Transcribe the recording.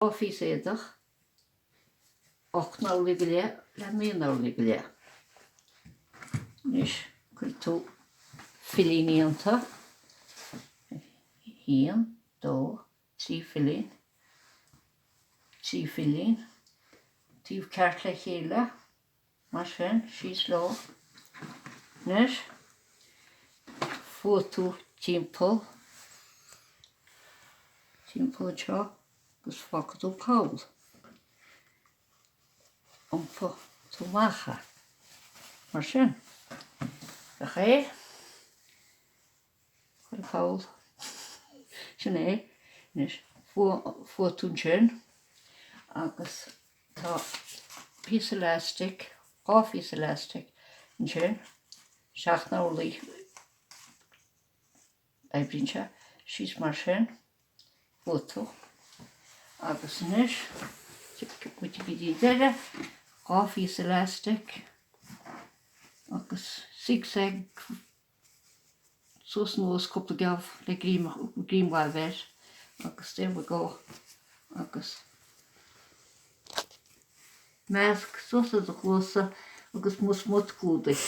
2 phíosa éadach, 8 n-orlaí go leith le 9 n-orlaí go leith. Anois cuirfidh tú fillíní iontu, 1, 2, 3 fillín, 3 fillín, taobh ceart le chéile, mar sin, síos leo. Anois, fuaigh tú timpeall, timpeall anseo agus fágfaidh tú poll. Iompóidh tú amach é, mar sin. Féach é. Cuir poll. Sin é. Anois, fuaigh tú ansin agus tá píosa elastic, 2 phíosa elastic ansin, 7 n-orlaí, oibríonn sé, síos mar sin, fuaigh tú. Agus anois, tiocfaidh muid go dtí an deireadh, 2 phíosa elastic agus zigzag suas anuas cúpla geábh le greim a fháil air agus there we go agus masc suas ar do chluasa agus mo smut clúdaigh.